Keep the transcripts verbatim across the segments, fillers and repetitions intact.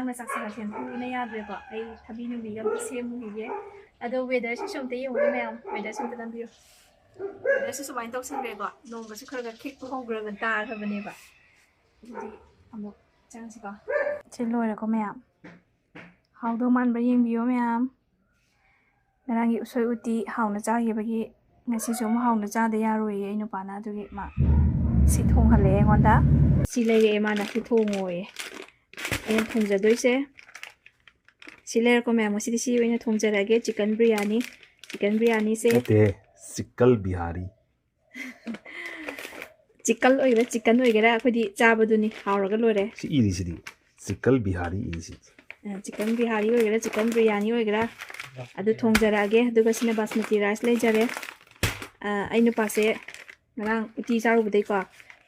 ꯅꯪꯅ ꯆꯥꯛ ꯆꯥ ꯁꯦꯝꯕꯤꯕꯅ ꯌꯥꯗ꯭ꯔꯦꯀꯣ꯫ ꯑꯩ ꯊꯕꯤ ꯅꯨꯡꯕꯤꯒ ꯑꯝꯇ ꯁꯦꯝꯃꯨꯈꯤꯒꯦ꯫ ꯑꯗꯣ weatherꯁꯤꯁꯨ ꯑꯝꯇ ꯌꯦꯡꯉꯨꯅꯦ ꯃꯌꯥꯝ, weatherꯁꯤ ꯑꯝꯇ ꯅꯝꯕꯤꯌꯨ꯫ Weatherꯁꯤ ꯁꯨꯃꯥꯏꯅ ꯇꯧꯁꯟꯈ꯭ꯔꯦꯀꯣ, ꯅꯣꯡꯒꯁꯨ ꯈꯔ ꯈꯔ ꯈꯤꯛꯄ ꯍꯧꯈ꯭ꯔꯕ, ꯇꯥꯈ꯭ꯔꯕꯅꯦꯕ꯫ ꯑꯗꯨꯗꯤ ꯑꯃꯨꯛ ꯆꯪꯁꯤꯀꯣ꯫ ꯁꯤ ꯂꯣꯏꯔꯦꯀꯣ ꯃꯌꯥꯝ꯫ ꯍꯥꯎꯗꯧ ꯃꯥꯟꯕ꯭ꯔꯥ ꯌꯦꯡꯕꯤꯌꯣ ꯃꯌꯥꯝ꯫ ꯉꯔꯥꯡꯒꯤ ꯎꯁꯣꯏ ꯎꯇꯤ ꯍꯥꯎꯅ ꯆꯥꯈꯤꯕꯒꯤ ꯉꯁꯤꯁꯨ ꯑꯃꯨꯛ ꯍꯥꯎꯅ ꯆꯥꯗ ꯌꯥꯔꯣꯏꯌꯦ ꯑꯩ ꯅꯨꯄꯥꯅ, ꯑꯗꯨꯒꯤ ꯃꯥ ꯁꯤ ꯊꯣꯡꯍꯜꯂꯛꯑꯦ ꯑꯩꯉꯣꯟꯗ꯫ ꯁꯤ ꯂꯩꯔꯛꯑꯦ ꯃꯥꯅ, ꯁꯤ ꯊꯣꯡꯉꯣꯌꯦ꯫ ꯑꯩꯅ ꯊꯣꯡꯖꯗꯣꯏꯁꯦ ꯁꯤ ꯂꯩꯔꯛꯄ ꯃꯌꯥꯝ, ꯉꯁꯤꯗꯤ ꯁꯤ ꯑꯣꯏꯅ ꯊꯣꯡꯖꯔꯒꯦ꯫ Chicken biryani, chicken biryaniꯁꯦ ꯅꯠꯇꯦ, ꯆꯤꯛꯀꯜ ꯕꯤꯍꯥꯔꯤ꯫ ꯆꯤꯛꯀꯜ ꯑꯣꯏꯒꯦꯔꯥ ꯆꯤꯛꯀꯟ ꯑꯣꯏꯒꯦꯔꯥ ꯑꯩꯈꯣꯏꯗꯤ ꯆꯥꯕꯗꯨꯅꯤ, ꯍꯥꯎꯔꯒ ꯂꯣꯏꯔꯦ꯫ ꯁꯤ ꯏꯔꯤꯁꯤꯗꯤ ꯆꯤꯛꯀꯜ ꯕꯤꯍꯥꯔꯤ ꯏꯔꯤꯁꯤꯗꯤ꯫ ꯑ, ꯆꯤꯛꯀꯟ ꯕꯤꯍꯥꯔꯤ ꯑꯣꯏꯒꯦꯔꯥ ꯆꯤꯛꯀꯟ ꯕꯤꯔꯌꯥꯅꯤ ꯑꯣꯏꯒꯦꯔꯥ ꯑꯗꯨ ꯊꯣꯡꯖꯔꯛꯑꯒꯦ꯫ ꯑꯗꯨꯒ ꯁꯤꯅ ꯕꯥꯁꯃꯇꯤ ꯔꯥꯏꯁ ꯂꯩꯖꯔꯦ꯫ ꯑ, ꯑꯩ ꯅꯨꯄꯥꯁꯦ ꯉꯔꯥꯡ ꯎꯇꯤ ꯆꯥꯔꯨꯕꯗꯩꯀꯣ,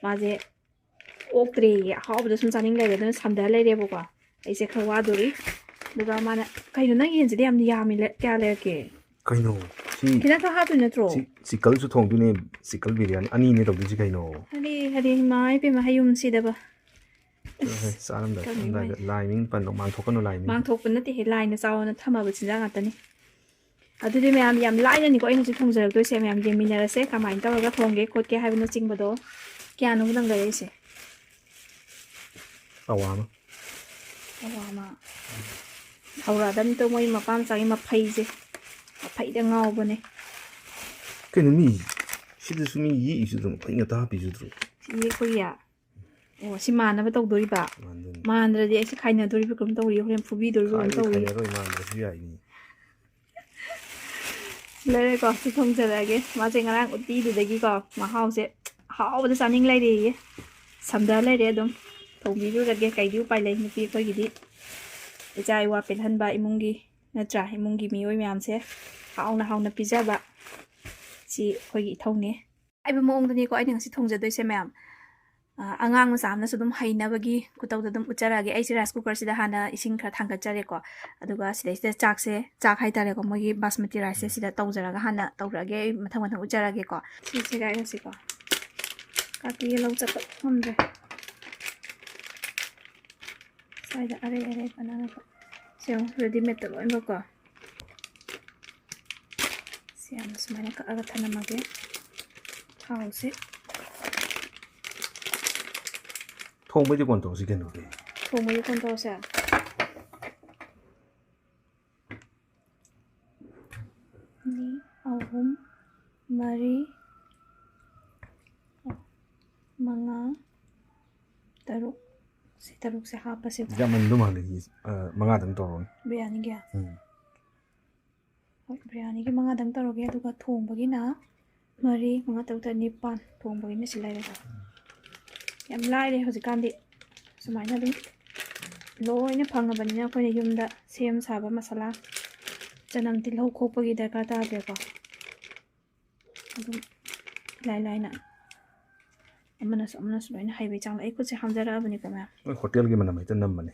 ꯃꯥꯁꯦ ꯑꯣꯛꯇ꯭ꯔꯦꯌꯦ, ꯑꯍꯥꯎꯕꯗ ꯁꯨꯝ ꯆꯥꯅꯤꯡ ꯂꯩꯔꯦ, ꯑꯗꯨꯅ ꯁꯝꯊ ꯂꯩꯔꯦꯕꯀꯣ꯫ ꯑꯩꯁꯦ ꯈꯔ ꯋꯥꯗꯣꯔꯤ꯫ ꯑꯗꯨꯒ ꯃꯥꯅ, "ꯀꯩꯅꯣ ꯅꯪ ꯌꯦꯟꯁꯤꯗꯤ ꯌꯥꯝ ꯌꯥꯝꯃꯤ, ꯂꯦ-, ꯀꯌꯥ ꯂꯩꯔꯛꯀꯦ?" ꯀꯩꯅꯣ? ꯁꯤ ꯈꯤꯇꯪ ꯈꯛ ꯍꯥꯞꯇꯣꯏ ꯅꯠꯇ꯭ꯔꯣ? ꯁꯤ ꯆꯤꯛꯀꯜꯁꯨ ꯊꯣꯡꯗꯣꯏꯅꯦ, ꯆꯤꯛꯀꯜ ꯕꯤꯔꯌꯥꯅꯤ ꯑꯅꯤꯅꯦ ꯇꯧꯗꯣꯏꯁꯤ ꯀꯩꯅꯣ? ꯍꯔꯦ, ꯍꯔꯦ, ꯏꯃꯥ ꯏꯄꯦꯝꯃ, ꯍꯌꯨꯝꯁꯤꯗꯕ꯫ ꯆꯠꯂꯣꯍꯦ, ꯆꯥꯔꯝꯗꯥꯏ ꯀꯔꯤ ꯈꯣꯠꯂꯝꯗꯥꯏꯗ ꯃꯥꯏ-, ꯂꯥꯏ ꯃꯤꯡ ꯄꯟꯗꯧ ꯃꯥꯡꯊꯣꯛꯀꯅꯨ, ꯂꯥꯏ ꯃꯤꯡ꯫ ꯃꯥꯡꯊꯣꯛꯄ ꯅꯠꯇꯦꯍꯦ, ꯂꯥꯏꯅ ꯆꯥꯎꯅ ꯊꯝꯃꯕ ꯆꯤꯟꯖꯥꯛ ꯉꯥꯛꯇꯅꯤ꯫ ꯑꯗꯨꯗꯤ ꯃꯌꯥꯝ ꯌꯥꯝ ꯂꯥꯏꯅꯅꯤꯀꯣ ꯑꯩꯅ ꯍꯧꯖꯤꯛ ꯊꯣꯡꯖꯔꯛꯇꯣꯏꯁꯦ꯫ ꯃꯌꯥꯝ ꯌꯦꯡꯃꯤꯟꯅꯔꯁꯦ ꯀꯃꯥꯏꯅ ꯇꯧꯔꯒ ꯊꯣꯡꯒꯦ ꯈꯣꯠꯀꯦ ꯍꯥꯏꯕꯅꯆꯤꯡꯕꯗꯣ꯫ ꯀꯌꯥꯅꯣ ꯅꯪ ꯂꯩꯔꯛꯏꯁꯦ? ꯑꯋꯥ ꯑꯃ꯫ ꯑꯋꯥ ꯑꯃ꯫ ꯍꯧꯔꯛꯑꯗꯕꯅꯤꯗꯣ ꯃꯣꯏ ꯃꯄꯥ ꯃꯆꯥꯒꯤ ꯃꯐꯩꯁꯦ꯫ ꯃꯐꯩꯗ ꯉꯥꯎꯕꯅꯦ꯫ ꯀꯩꯅꯣ ꯃꯤ ꯁꯤꯗꯁꯨ ꯃꯤ ꯌꯦꯛꯏꯁꯤꯗ꯭ꯔꯣ? ꯃꯐꯩ ꯉꯥꯛꯇ ꯍꯥꯞꯄꯤꯁꯤꯗ꯭ꯔꯣ? ꯁꯤ ꯌꯦꯛꯄꯒꯤ? ꯑꯣ, ꯁꯤ ꯃꯥꯟꯅꯕ ꯇꯧꯗꯣꯔꯤꯕ? ꯃꯥꯟꯗꯣꯏꯅꯤ꯫ ꯃꯥꯟꯗ꯭ꯔꯗꯤ ꯑꯩꯁꯦ ꯈꯥꯏꯅꯗꯣꯔꯤꯕ ꯀꯩꯅꯣꯝ ꯇꯧꯔꯤ, ꯍꯣꯔꯦꯟ ꯐꯨꯕꯤꯗꯣꯔꯤꯕ ꯀꯩꯅꯣꯝ ꯈꯥꯏꯕ ꯇꯧꯔꯤ꯫ ꯈꯥꯏꯅꯔꯣꯏ, ꯃꯥꯟꯗ꯭ꯔꯁꯨ ꯌꯥꯏꯅꯤ꯫ ꯂꯩꯔꯦꯀꯣ, ꯁꯤ ꯊꯣꯡꯖꯔꯛꯑꯒꯦ꯫ ꯃꯥꯁꯦ ꯉꯔꯥꯡ ꯎꯇꯤꯗꯨꯗꯒꯤꯀꯣ ꯃꯍꯥꯎꯁꯦ ꯑꯍꯥꯎꯕꯗ ꯆꯥꯅꯤꯡ ꯂꯩꯔꯦꯌꯦ꯫ ꯁꯝꯗ ꯂꯩꯔꯦ ꯑꯗꯨꯝ꯫ ꯊꯣꯡꯕꯤꯔꯨꯔꯒꯦ, ꯀꯩꯗꯤ ꯎꯄꯥꯏ ꯂꯩ, ꯅꯨꯄꯤ ꯑꯩꯈꯣꯏꯒꯤꯗꯤ ꯏꯆꯥ ꯏꯋꯥ ꯄꯦꯜꯍꯟꯕ, ꯏꯃꯨꯡꯒꯤ, ꯅꯠꯇ꯭ꯔꯥ, ꯏꯃꯨꯡꯒꯤ ꯃꯤꯑꯣꯏ ꯃꯌꯥꯝꯁꯦ ꯍꯥꯎꯅ ꯍꯥꯎꯅ ꯄꯤꯖꯕ, ꯁꯤ ꯑꯩꯈꯣꯏꯒꯤ ꯏꯊꯧꯅꯦ꯫ ꯍꯥꯏꯕ ꯃꯑꯣꯡꯗꯅꯤꯀꯣ ꯑꯩꯅ ꯉꯁꯤ ꯊꯣꯡꯖꯗꯣꯏꯁꯦ ꯃꯌꯥꯝ꯫ ꯑ, ꯑꯉꯥꯡ ꯃꯆꯥ ꯑꯃꯅꯁꯨ ꯑꯗꯨꯝ ꯍꯩꯅꯕꯒꯤ ꯈꯨꯇꯧꯗ ꯑꯗꯨꯝ ꯎꯠꯆꯔꯛꯑꯒꯦ꯫ ꯑꯩꯁꯦ rice cookerꯁꯤꯗ ꯍꯥꯟꯅ ꯏꯁꯤꯡ ꯈꯔ ꯊꯥꯡꯒꯠꯆꯔꯦꯀꯣ꯫ ꯑꯗꯨꯒ ꯁꯤꯗꯩꯁꯤꯗ ꯆꯥꯛꯁꯦ, ꯆꯥꯛ ꯍꯥꯏꯇꯥꯔꯦꯀꯣ, ꯃꯣꯏꯒꯤ ꯕꯥꯁꯃꯇꯤ riceꯁꯦ ꯁꯤꯗ ꯇꯧꯖꯔꯒ ꯍꯥꯟꯅ ꯇꯧꯔꯛꯑꯒꯦ꯫ ꯑꯩ ꯃꯊꯪ ꯃꯊꯪ ꯎꯠꯆꯔꯛꯑꯒꯦꯀꯣ꯫ ꯁꯤ ꯁꯦꯒꯥꯏꯔꯁꯤꯀꯣ꯫ ꯀꯥꯇꯤꯒ ꯂꯧ ꯆꯠꯄ ꯉꯝꯗ꯭ꯔꯦ꯫ ꯁ꯭ꯋꯥꯏꯗ ꯑꯔꯩ ꯑꯔꯩꯕ ꯑꯅꯥꯟꯕ ꯁꯦ ꯑꯃꯨꯛ readymade ꯂꯣꯏꯅꯃꯛꯀꯣ꯫ ꯁꯤ ꯌꯥꯝꯅ ꯁꯨꯃꯥꯏꯅ ꯀꯛꯑꯒ ꯊꯅꯝꯃꯒꯦ꯫ ꯊꯥꯎꯁꯦ ꯊꯣꯡꯕꯩꯗꯤ ꯀꯣꯟ ꯇꯧꯁꯤ ꯀꯩꯅꯣꯗꯤ꯫ ꯊꯣꯡꯕꯒꯤ ꯀꯣꯟ ꯇꯧꯔꯁꯦ꯫ ꯑꯅꯤ, ꯑꯍꯨꯝ, ꯃꯔꯤ, ꯃꯉꯥ, ꯇꯔꯨꯛ꯫ ꯁꯤ ꯇꯔꯨꯛꯁꯦ ꯍꯥꯞꯄꯁꯦ꯫ ꯌꯥꯝꯃꯟꯗꯧ ꯃꯥꯜꯂꯦ꯫ ꯁꯤ, ꯑ, ꯃꯉꯥꯗꯪ ꯇꯧꯔꯣꯅꯦ꯫ ꯕꯤꯔꯌꯥꯅꯤꯒꯤ꯫ ꯎꯝ꯫ ꯍꯣꯏ, ꯕꯤꯔꯌꯥꯅꯤꯒꯤ ꯃꯉꯥꯗꯪ ꯇꯧꯔꯒꯦ, ꯑꯗꯨꯒ ꯊꯣꯡꯕꯒꯤꯅ ꯃꯔꯤ, ꯃꯉꯥ, ꯇꯔꯨꯛ, ꯇꯔꯦꯠ, ꯅꯤꯄꯥꯟ꯫ ꯊꯣꯡꯕꯒꯤꯅ ꯁꯤ ꯂꯩꯔꯦꯀꯣ꯫ ꯌꯥꯝ ꯂꯥꯏꯔꯦ ꯍꯧꯖꯤꯛꯀꯥꯟꯗꯤ꯫ ꯁꯨꯃꯥꯏꯅ ꯑꯗꯨꯝ ꯂꯣꯏꯅ ꯐꯪꯉꯕꯅꯤꯅ ꯑꯩꯈꯣꯏꯅ ꯌꯨꯝꯗ ꯁꯦꯝ ꯁꯥꯕ ꯃꯁꯥꯂꯥ, ꯆꯅꯝ, ꯇꯤꯜꯍꯧ ꯈꯣꯛꯄꯒꯤ ꯗꯔꯀꯥꯔ ꯇꯥꯗ꯭ꯔꯦꯀꯣ꯫ ꯑꯗꯨꯝ ꯏꯂꯥꯏ ꯂꯥꯏꯅ ꯑꯃꯅꯁꯨ ꯑꯃꯅꯁꯨ ꯂꯣꯏꯅ ꯍꯩꯕꯩ ꯆꯥꯡꯗ꯫ ꯑꯩ ꯈꯨꯠꯁꯦ ꯍꯥꯝꯖꯔꯛꯑꯕꯅꯤꯀꯣ ꯃꯌꯥꯝ꯫ ꯃꯣꯏ ꯍꯣꯇꯦꯜꯒꯤ ꯃꯅꯝ ꯍꯦꯛꯇ ꯅꯝꯕꯅꯦ꯫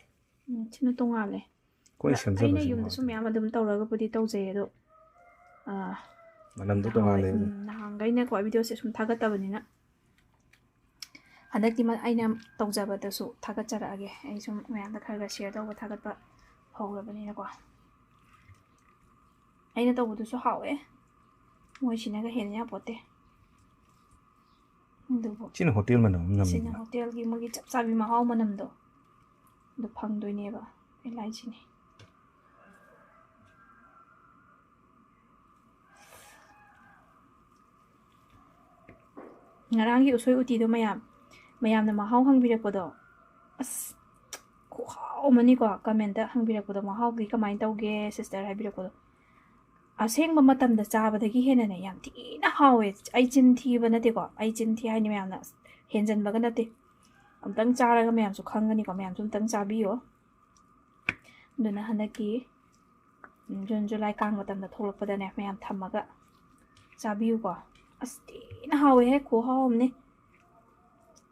ꯎꯝ, ꯁꯤꯅ ꯇꯣꯡꯉꯥꯜꯂꯦ꯫ ꯑꯩꯈꯣꯏꯅ ꯑꯩꯅ ꯁꯦꯝꯖꯕꯁꯦ ꯌꯨꯝꯗꯁꯨ ꯃꯌꯥꯝ ꯑꯗꯨꯝ ꯇꯧꯔꯒꯕꯨꯗꯤ ꯇꯧꯖꯩ, ꯑꯗꯣ, ꯑꯥ, ꯃꯅꯝꯗꯣ ꯅꯍꯥꯟꯋꯥꯏ, ꯇꯣꯡꯉꯥꯜꯂꯦ꯫ ꯎꯝ, ꯅꯍꯥꯟꯈꯩꯅꯀꯣ ꯚꯤꯗꯤꯑꯣꯁꯦ ꯁꯨꯝ ꯊꯥꯒꯠꯇꯕꯅꯤꯅ ꯍꯟꯗꯛꯇꯤ ꯃ-, ꯑꯩꯅ ꯇꯧꯖꯕꯗꯁꯨ ꯊꯥꯒꯠꯆꯔꯛꯑꯒꯦ꯫ ꯑꯩ ꯁꯨꯝ ꯃꯌꯥꯝꯗ ꯈꯔ ꯈꯔ ꯁꯤꯌꯔ ꯇꯧꯕ, ꯊꯥꯒꯠꯄ ꯍꯧꯔꯕꯅꯤꯅꯀꯣ꯫ ꯑꯩꯅ ꯇꯧꯕꯗꯨꯁꯨ ꯍꯥꯎꯋꯦ, ꯃꯣꯏꯁꯤꯅꯒ ꯍꯦꯟꯅ ꯌꯥꯄꯣꯠꯇꯦ꯫ ꯑꯗꯨꯕꯨ ꯁꯤꯅ ꯍꯣꯇꯦꯜ ꯃꯅꯝ ꯑꯃ ꯁꯤꯅ ꯅꯝꯃꯤꯗꯅ꯫ ꯍꯣꯇꯦꯜꯒꯤ ꯃꯣꯏꯒꯤ ꯆꯞ ꯆꯥꯕꯤ ꯃꯍꯥꯎ ꯃꯅꯝꯗꯣ ꯑꯗꯨ ꯐꯪꯗꯣꯏꯅꯦꯕ꯫ ꯑꯩ ꯂꯥꯏꯁꯤꯅꯦ꯫ ꯉꯔꯥꯡꯒꯤ ꯎꯁꯣꯏ ꯎꯇꯤꯗꯣ ꯃꯌꯥꯝ, ꯃꯌꯥꯝꯅ ꯃꯍꯥꯎ ꯍꯪꯕꯤꯔꯛꯄꯗꯣ, ꯑꯁ, ꯈꯨꯍꯥꯎ ꯑꯃꯅꯤꯀꯣ꯫ ꯀꯃꯦꯟꯇ ꯍꯪꯕꯤꯔꯛꯄꯗꯣ, "ꯃꯍꯥꯎꯗꯤ ꯀꯃꯥꯏꯅ ꯇꯧꯒꯦ ꯁꯤꯁꯇꯔ?" ꯍꯥꯏꯕꯤꯔꯛꯄꯗꯣ꯫ ꯑꯁꯦꯡꯕ ꯃꯇꯝꯗ ꯆꯥꯕꯗꯒꯤ ꯍꯦꯟꯅꯅꯦ ꯌꯥꯝ ꯊꯤꯅ ꯍꯥꯎꯋꯦ꯫ ꯑꯩ ꯆꯤꯟ ꯊꯤꯕ ꯅꯠꯇꯦꯀꯣ, ꯑꯩ ꯆꯤꯟ ꯊꯤ ꯍꯥꯏꯅꯤ ꯃꯌꯥꯝꯅ, ꯑꯁ, ꯍꯦꯟꯖꯟꯕꯒ ꯅꯠꯇꯦ꯫ ꯑꯝꯇꯪ ꯆꯥꯔꯒ ꯃꯌꯥꯝꯁꯨ ꯈꯪꯒꯅꯤꯀꯣ, ꯃꯌꯥꯝꯁꯨ ꯑꯝꯇꯪ ꯆꯥꯕꯤꯌꯣ꯫ ꯑꯗꯨꯅ ꯍꯟꯗꯛꯀꯤ ꯖꯨꯟ, ꯖꯨꯂꯥꯏ, ꯀꯥꯡ ꯃꯇꯝꯗ ꯊꯣꯛꯂꯛꯄꯗꯅꯦ ꯃꯌꯥꯝ ꯊꯝꯃꯒ ꯆꯥꯕꯤꯌꯨꯀꯣ꯫ ꯑꯁ, ꯊꯤꯅ ꯍꯥꯎꯋꯦꯍꯦ, ꯈꯨꯍꯥꯎ ꯑꯃꯅꯤ꯫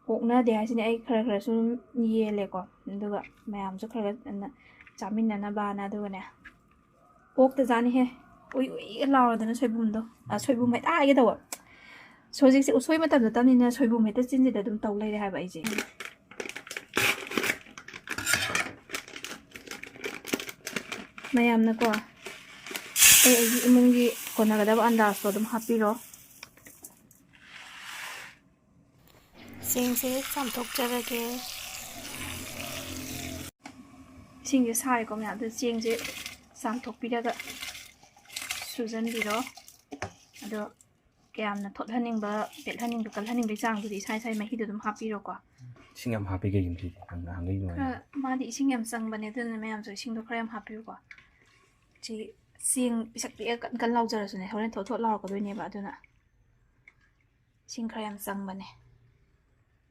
ꯑꯣꯛꯅꯗꯦ ꯍꯥꯏꯁꯤꯅꯦ, ꯑꯩ ꯈꯔ ꯈꯔꯁꯨ ꯑꯗꯨꯝ ꯌꯦꯜꯂꯦꯀꯣ, ꯑꯗꯨꯒ ꯃꯌꯥꯝꯁꯨ ꯈꯔ ꯈꯔ ꯆꯥꯃꯤꯟꯅꯅꯕꯅ꯫ ꯑꯗꯨꯒꯅꯦ, ꯑꯣꯛꯇꯖꯥꯠꯅꯤꯍꯦ, ꯎꯏ ꯎꯏꯒ ꯂꯥꯎꯔꯗꯅ ꯁꯣꯏꯕꯨꯝꯗꯣ, ꯑ, ꯁꯣꯏꯕꯨꯝ ꯍꯦꯛꯇ ꯍꯥꯏꯒꯦ ꯇꯧꯕ꯫ ꯍꯧꯖꯤꯛꯁꯦ ꯎꯁꯣꯏ ꯃꯇꯝ ꯅꯠꯇꯕꯅꯤꯅ ꯁꯣꯏꯕꯨꯝ ꯍꯦꯛꯇ ꯆꯤꯟꯁꯤꯗ ꯑꯗꯨꯝ ꯇꯧ ꯂꯩꯔꯦ ꯍꯥꯏꯕ ꯑꯩꯁꯦ꯫ ꯃꯌꯥꯝꯅꯀꯣ, ꯑꯩ ꯑꯩꯒꯤ ꯏꯃꯨꯡꯒꯤ ꯀꯣꯟꯅꯒꯗꯕ ꯑꯟꯗꯥꯖꯇꯣ ꯑꯗꯨꯝ ꯍꯥꯞꯄꯤꯔꯣ꯫ ꯆꯦꯡꯁꯦ ꯆꯥꯝꯊꯣꯛꯆꯔꯒꯦ꯫ ꯏꯁꯤꯡꯁꯦ ꯁꯥꯔꯦꯀꯣ ꯃꯌꯥꯝ, ꯑꯗꯨ ꯆꯦꯡꯁꯦ ꯆꯥꯝꯊꯣꯛꯄꯤꯔꯒ ꯁꯨꯖꯟꯕꯤꯔꯣ꯫ ꯑꯗꯣ ꯀꯌꯥꯝꯅ ꯊꯣꯠꯍꯟꯅꯤꯡꯕ, ꯄꯦꯠꯍꯟꯅꯤꯡꯕ, ꯀꯜꯍꯟꯅꯤꯡꯕꯒꯤ ꯆꯥꯡꯗꯨꯗꯤ ꯏꯁꯥ ꯏꯁꯥꯒꯤ ꯃꯍꯤꯗꯣ ꯑꯗꯨꯝ ꯍꯥꯞꯄꯤꯔꯣꯀꯣ꯫ ꯏꯁꯤꯡ ꯌꯥꯝ ꯍꯥꯞꯄꯤ ꯀꯩꯒꯤꯅꯣ ꯁꯤꯗꯤ? ꯅꯍꯥꯟ-, ꯅꯍꯥꯟꯈꯩ ꯑꯗꯨꯃꯥꯏꯅ ꯈꯔ, ꯃꯥꯗꯤ ꯏꯁꯤꯡ ꯌꯥꯝ ꯆꯪꯕꯅꯦ, ꯑꯗꯨꯅ ꯃꯌꯥꯝꯁꯨ ꯏꯁꯤꯡꯗꯣ ꯈꯔ ꯌꯥꯝ ꯍꯥꯞꯄꯤꯌꯨꯀꯣ꯫ ꯁꯤ ꯆꯦꯡ ꯄꯤꯁꯛ ꯄꯤꯛꯑ ꯀꯟ ꯀꯟ ꯂꯥꯎꯖꯔꯁꯨꯅꯦ, ꯍꯣꯔꯦꯟ ꯊꯣꯠ ꯊꯣꯠ ꯂꯥꯎꯔꯛꯀꯗꯣꯏꯅꯦꯕ, ꯑꯗꯨꯅ ꯏꯁꯤꯡ ꯈꯔ ꯌꯥꯝ ꯆꯪꯕꯅꯦ꯫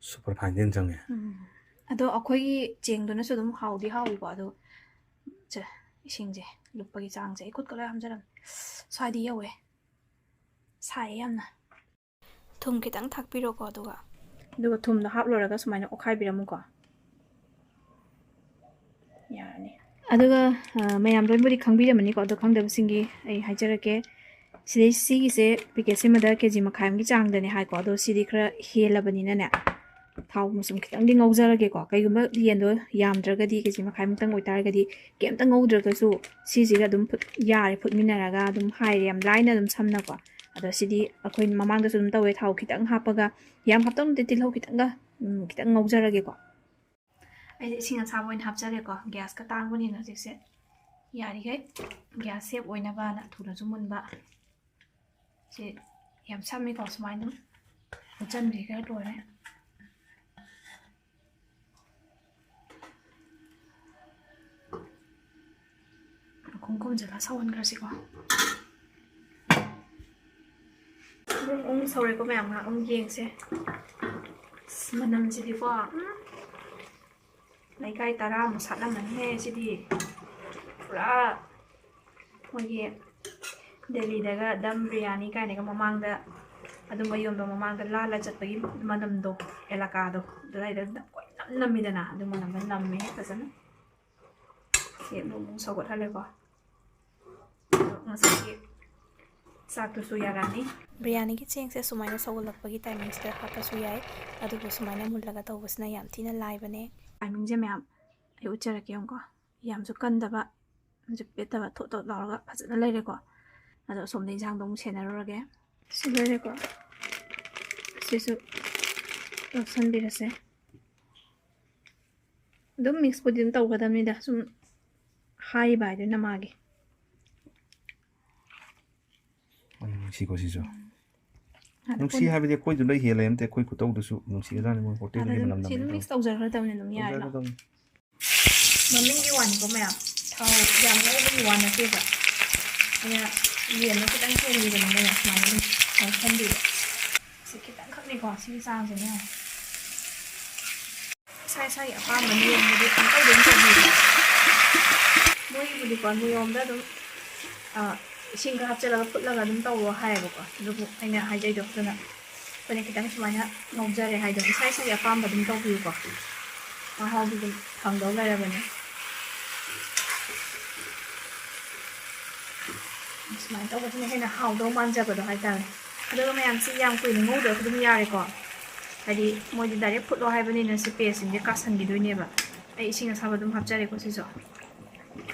ꯁꯨꯄꯔ ꯐꯥꯏꯟꯗꯤ ꯌꯥꯝ ꯆꯪꯉꯦ꯫ ꯎꯝ꯫ ꯑꯗꯣ ꯑꯩꯈꯣꯏꯒꯤ ꯆꯦꯡꯗꯨꯅꯁꯨ ꯑꯗꯨꯝ ꯍꯥꯎꯗꯤ ꯍꯥꯎꯏꯀꯣ, ꯑꯗꯣ ꯁꯦ, ꯏꯁꯤꯡꯁꯦ ꯂꯨꯞꯄꯒꯤ ꯆꯥꯡꯁꯦ ꯑꯩ ꯈꯨꯠꯀ ꯂꯣꯏ ꯍꯥꯝꯖꯔꯝꯃꯦ꯫ ꯁ꯭ꯋꯥꯏꯗꯤ ꯌꯧꯋꯦ꯫ ꯁꯥꯏꯌꯦ ꯌꯥꯝꯅ꯫ ꯊꯨꯝ ꯈꯤꯇꯪ ꯊꯥꯛꯄꯤꯔꯣꯀꯣ, ꯑꯗꯨꯒ꯫ ꯑꯗꯨꯒ ꯊꯨꯝꯗꯣ ꯍꯥꯞꯂꯨꯔꯒ ꯁꯨꯃꯥꯏꯅ ꯑꯣꯠꯈꯥꯏꯕꯤꯔꯝꯃꯨꯀꯣ꯫ ꯌꯥꯔꯅꯤ꯫ ꯑꯗꯨꯒ, ꯑ, ꯃꯌꯥꯝ ꯂꯣꯏꯅꯕꯨꯗꯤ ꯈꯪꯕꯤꯔꯝꯃꯅꯤꯀꯣ, ꯑꯗꯣ ꯈꯪꯗꯕꯁꯤꯡꯒꯤ ꯑꯩ ꯍꯥꯏꯖꯔꯛꯀꯦ꯫ ꯁꯤꯗꯩ, ꯁꯤꯒꯤꯁꯦ ꯄꯦꯀꯦꯠꯁꯤꯃꯗ ꯀꯦ ꯖꯤ ꯃꯈꯥꯏ ꯑꯃꯒꯤ ꯆꯥꯡꯗꯅꯦ ꯍꯥꯏꯀꯣ, ꯑꯗꯣ ꯁꯤꯗꯤ ꯈꯔ ꯍꯦꯜꯂꯕꯅꯤꯅꯅꯦ, ꯊꯥꯎ ꯃꯆꯨꯝ ꯈꯤꯇꯪꯗꯤ ꯉꯧꯖꯔꯒꯦꯀꯣ꯫ ꯀꯩꯒꯨꯝꯕ ꯌꯦꯟꯗꯣ ꯌꯥꯝꯗ꯭ꯔꯒꯗꯤ, ꯀꯦ ꯖꯤ ꯃꯈꯥꯏꯃꯨꯛꯇꯪ ꯑꯣꯏꯇꯥꯔꯒꯗꯤ, ꯀꯩꯝꯇ ꯉꯧꯗ꯭ꯔꯒꯁꯨ ꯁꯤꯁꯤꯒ ꯑꯗꯨꯝ ꯐꯨꯠ-, ꯌꯥꯔꯦ, ꯐꯨꯠꯃꯤꯟꯅꯔꯒ ꯑꯗꯨꯝ ꯍꯥꯏꯔꯦ, ꯌꯥꯝ ꯂꯥꯏꯅ ꯑꯗꯨꯝ ꯁꯝꯅꯀꯣ꯫ ꯑꯗꯣ ꯁꯤꯗꯤ ꯑꯩꯈꯣꯏ ꯃꯃꯥꯡꯗꯁꯨ ꯑꯗꯨꯝ ꯇꯧꯋꯦ, ꯊꯥꯎ ꯈꯤꯇꯪ ꯍꯥꯞꯄꯒ, ꯌꯥꯝ ꯍꯥꯞꯇꯧ ꯅꯠꯇꯦ, ꯇꯤꯜꯍꯧ ꯈꯤꯇꯪꯒ, ꯎꯝ, ꯈꯤꯇꯪ ꯉꯧꯖꯔꯒꯦꯀꯣ꯫ ꯑꯩꯁꯦ ꯏꯁꯤꯡ ꯑꯁꯥꯕ ꯑꯣꯏꯅ ꯍꯥꯞꯆꯔꯦꯀꯣ, ꯒ꯭ꯌꯥꯁꯀ ꯇꯥꯡꯕꯅꯤꯅ ꯍꯧꯖꯤꯛꯁꯦ꯫ ꯌꯥꯔꯤꯈꯩ ꯒ꯭ꯌꯥꯁ ꯁꯦꯞ ꯑꯣꯏꯅꯕꯅ ꯊꯨꯅꯁꯨ ꯃꯨꯟꯕ꯫ ꯁꯤ ꯌꯥꯝ ꯁꯝꯃꯤꯀꯣ, ꯁꯨꯃꯥꯏꯅ ꯑꯗꯨꯝ ꯐꯨꯠꯆꯟꯕꯤꯈ꯭ꯔ ꯂꯣꯏꯔꯦ꯫ ꯃꯈꯨꯝ ꯈꯨꯝꯖꯤꯜꯂ ꯁꯧꯍꯟꯈ꯭ꯔꯁꯤꯀꯣ꯫ ꯑꯗꯨꯝ ꯎꯝ ꯁꯧꯔꯦꯀꯣ ꯃꯌꯥꯝ, ꯉꯥꯏꯍꯥꯛ ꯑꯃꯨꯛ ꯌꯦꯡꯁꯦ꯫ ꯑꯁ, ꯃꯅꯝꯁꯤꯗꯤꯀꯣ, ꯎꯝ, ꯂꯩꯀꯥꯏ ꯇꯔꯥꯃꯨꯛ ꯁꯥꯠꯂꯝꯃꯅꯤꯍꯦ ꯁꯤꯗꯤ꯫ ꯄꯨꯔꯥ ꯃꯣꯏꯒꯤ ꯗꯦꯜꯂꯤꯗꯒ ꯗꯝ ꯕꯤꯔꯌꯥꯅꯤ ꯀꯥꯏꯅꯒ ꯃꯃꯥꯡꯗ ꯑꯗꯨꯝꯕ ꯌꯣꯟꯕ ꯃꯃꯥꯡꯗ ꯂꯥꯜꯂ ꯆꯠꯄꯒꯤ ꯃꯅꯝꯗꯣ, ꯑꯦꯂꯥꯀꯥꯗꯣ, ꯑꯗꯨꯗꯥꯏꯗ ꯀꯣꯏꯅꯝ ꯅꯝꯃꯤꯗꯅ, ꯑꯗꯨ ꯃꯅꯝꯗꯣ ꯅꯝꯃꯦ ꯐꯖꯅ꯫ ꯁꯤ ꯑꯃꯨꯛ ꯑꯃꯨꯛ ꯁꯧꯒꯠꯍꯜꯂꯦꯀꯣ꯫ ꯑꯗꯣ ꯉꯁꯥꯏꯒꯤ ꯆꯥꯛꯇꯨꯁꯨ ꯌꯥꯔꯛꯑꯅꯤ꯫ ꯕꯤꯔꯌꯥꯅꯤꯒꯤ ꯆꯦꯡꯁꯦ ꯁꯨꯃꯥꯏꯅ ꯁꯧꯒꯠꯂꯛꯄꯒꯤ ꯇꯥꯏꯃꯤꯡꯁꯤꯗ ꯍꯥꯞꯄꯁꯨ ꯌꯥꯏ, ꯑꯗꯨꯕꯨ ꯁꯨꯃꯥꯏꯅ ꯃꯨꯜꯂꯒ ꯇꯧꯕꯁꯤꯅ ꯌꯥꯝ ꯊꯤꯅ ꯂꯥꯏꯕꯅꯦ꯫ ꯇꯥꯏꯃꯤꯡꯁꯦ ꯃꯌꯥꯝ ꯑꯩ ꯎꯠꯆꯔꯛꯀꯦ ꯌꯦꯡꯉꯨꯀꯣ꯫ ꯌꯥꯝꯁꯨ ꯀꯟꯗꯕ, ꯍꯧꯖꯤꯛ ꯄꯦꯠꯇꯕ ꯊꯣꯠ ꯊꯣꯠ ꯂꯥꯎꯔꯒ ꯐꯖꯅ ꯂꯩꯔꯦꯀꯣ꯫ ꯑꯗꯣ ꯑꯁꯣꯝꯗ ꯏꯟꯁꯥꯡꯗꯣ ꯑꯃꯨꯛ ꯁꯦꯟꯅꯔꯨꯔꯒꯦ꯫ ꯁꯤ ꯂꯣꯏꯔꯦꯀꯣ꯫ ꯁꯤꯁꯨ ꯂꯧꯁꯟꯕꯤꯔꯁꯦ꯫ ꯑꯗꯨꯝ ꯃꯤꯛꯁꯄꯨꯗꯤ ꯑꯗꯨꯝ ꯇꯧꯒꯗꯕꯅꯤꯗ, ꯁꯨꯝ ꯍꯥꯏꯕ ꯍꯥꯏꯗꯨꯅ ꯃꯥꯒꯤ꯫ ꯎꯝ, ꯅꯨꯡꯁꯤꯀꯣ ꯁꯤꯁꯨ꯫ ꯑꯗ ꯅꯨꯡꯁꯤ ꯀꯣꯟ- ꯍꯥꯏꯕꯗꯤ ꯑꯩꯈꯣꯏꯗꯨ ꯂꯣꯏ ꯍꯦꯜꯂꯦ ꯅꯠꯇꯦ, ꯑꯩꯈꯣꯏ ꯈꯨꯇꯧꯗꯨꯁꯨ ꯅꯨꯡꯁꯤꯒ꯭ꯔꯖꯥꯠꯅꯤ, ꯃꯣꯏ ꯑꯗ ꯍꯣꯇꯦꯜꯒꯤ ꯑꯗꯨꯝ ꯃꯅꯝ ꯁꯤ ꯑꯗꯨꯝ ꯅꯝꯕꯅꯤ ꯃꯤꯛꯁ ꯇꯧ-, ꯇꯧꯖꯈ꯭ꯔꯗꯕꯅꯤ ꯑꯗꯨꯝ ꯌꯥꯔꯦ꯫ ꯇꯧꯖꯈ꯭ꯔꯗꯕꯅꯤ꯫ ꯃꯃꯤꯡꯒꯤ ꯋꯥꯅꯤꯀꯣ ꯃꯌꯥꯝ, ꯊꯥꯎ ꯌꯥꯝ ꯉꯧꯕꯒꯤ ꯋꯥ ꯅꯠꯇꯦꯕ꯫ ꯑꯗꯨꯅ ꯌꯦꯟꯗꯣ ꯈꯤꯇꯪ ꯊꯣꯡꯕꯤꯕꯅꯤꯅꯅꯦ ꯁꯨꯃꯥꯏꯅ ꯑꯗꯨꯝ ꯉꯧꯁꯟꯕꯤꯕ꯫ ꯁꯤ ꯈꯤꯇꯪꯈꯛꯅꯤꯀꯣ ꯁꯤꯒꯤ ꯆꯥꯡꯁꯤꯅꯦ꯫ ꯏꯁꯥ ꯏꯁꯥꯒꯤ ꯑꯄꯥꯝꯕ ꯅꯤꯌꯣꯝꯗꯗꯤ ꯄꯪꯇꯧꯗ ꯑꯗꯨꯝ ꯇꯧꯕꯤꯌꯨ꯫ ꯃꯣꯏꯒꯤꯕꯨꯗꯤꯀꯣ ꯅꯤꯌꯣꯝꯗ ꯑꯗꯨꯝ, ꯑ, ꯏꯁꯤꯡ ꯈꯔ ꯍꯥꯞꯆꯤꯜꯂꯒ ꯐꯨꯠꯂꯒ ꯑꯗꯨꯝ ꯇꯧꯔꯣ ꯍꯥꯏꯌꯦꯕꯀꯣ꯫ ꯑꯗꯨꯕꯨ ꯑꯩꯅ ꯍꯥꯏꯖꯩꯗꯣ ꯑꯗꯨꯅ ꯑꯩꯈꯣꯏꯅ ꯈꯤꯇꯪ ꯁꯨꯃꯥꯏꯅ ꯉꯧꯖꯔꯦ ꯍꯥꯏꯗꯣ ꯏꯁꯥ ꯏꯁꯥꯒꯤ ꯑꯄꯥꯝꯕ ꯑꯗꯨꯝ ꯇꯧꯕꯤꯌꯨꯀꯣ꯫ ꯃꯍꯥꯎꯗꯤ ꯑꯗꯨꯝ ꯐꯪꯗꯧ ꯂꯩꯔꯕꯅꯤ꯫ ꯁꯨꯃꯥꯏꯅ ꯇꯧꯕꯁꯤꯅ ꯍꯦꯟꯅ ꯍꯥꯎꯗꯧ ꯃꯥꯟꯖꯕꯗꯣ ꯍꯥꯏꯇꯥꯔꯦ꯫ ꯑꯗꯨꯒ ꯃꯌꯥꯝꯁꯤ ꯌꯥꯝ ꯀꯨꯏꯅ ꯉꯧꯗ꯭ꯔꯁꯨ ꯑꯗꯨꯝ ꯌꯥꯔꯦꯀꯣ꯫ ꯍꯥꯏꯗꯤ ꯃꯣꯏꯗꯤ ꯗꯥꯏꯔꯦꯛ ꯐꯨꯠꯂꯣ ꯍꯥꯏꯕꯅꯤꯅ ꯁꯤ ꯄꯦꯁꯁꯤꯡꯁꯦ ꯀꯥꯁꯟꯈꯤꯗꯣꯏꯅꯦꯕ꯫ ꯑꯩ ꯏꯁꯤꯡ ꯑꯁꯥꯕ ꯑꯗꯨꯝ ꯍꯥꯞꯆꯔꯦꯀꯣ ꯁꯤꯁꯨ꯫